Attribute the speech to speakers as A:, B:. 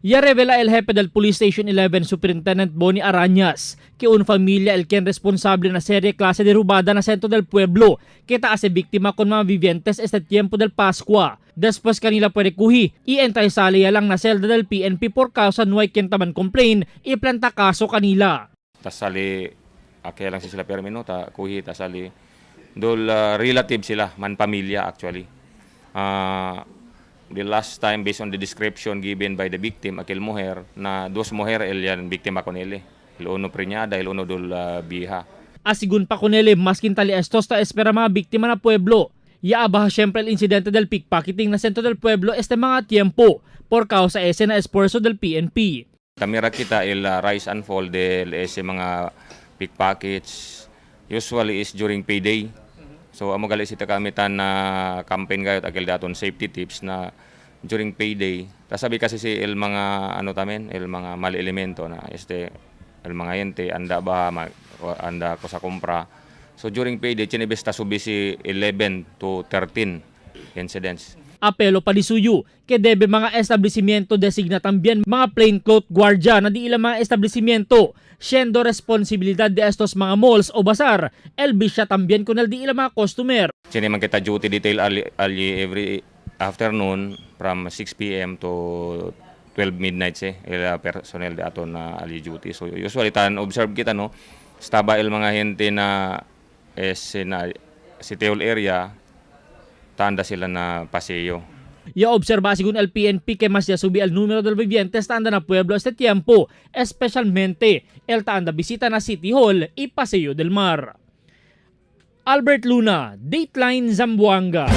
A: Ya revela el jefe del Police Station 11, Superintendent Bonnie Arañas, que un familia el quien responsable na serie clase de rubada na centro del pueblo, que ta hace víctima con mga vivientes este tiempo del Pascua. Después kanila puede kuhi, y entra y sale ya lang na celda del PNP por causa no hay quien taman complain, y planta kaso kanila.
B: Tas sali akya lang si sila permino ta kuhi ta sali dol relative sila man pamilya actually. The last time, based on the description given by the victim, aquel mujer na dos mujer el yan biktima con él. El uno preñada, el uno dol vieja.
A: Asigun pa kunele, maskin tali estos ta espera mga biktima na pueblo. Yaabaha siyempre el incidente del pickpocketing na centro del pueblo este mga tiempo por causa ese na esfuerzo del PNP.
B: Tamira kita el rise and fall del ese mga pickpockets usually is during payday. So amo gali sita kamitan na campaign gayot akil daton safety tips na during payday. Ta sabi kasi si el mga ano tamen, el mga mali elemento na este el mga ente anda ba anda ko sa compra. So during payday chinibes ta subi si 11 to 13 incidents.
A: Apelo pa di suyo, que debe mga establecimiento designa también mga plainclothes guardia na di ilang mga establecimiento, siendo responsibilidad de estos mga malls o bazar, el bisya también con el di ilang mga customer.
B: Sini man kita duty detail ali, ali every afternoon from 6 p.m. to 12 midnight eh ila personnel de aton na ali duty. So usually tan observe kita no staba el mga gente na es na City Hall area tanda sila na paseo.
A: Ya observa según el PNP que más ya subi el número de vivientes tanda na pueblo este tiempo, especialmente el tanda visita na City Hall y Paseo del Mar. Albert Luna, Dateline Zamboanga.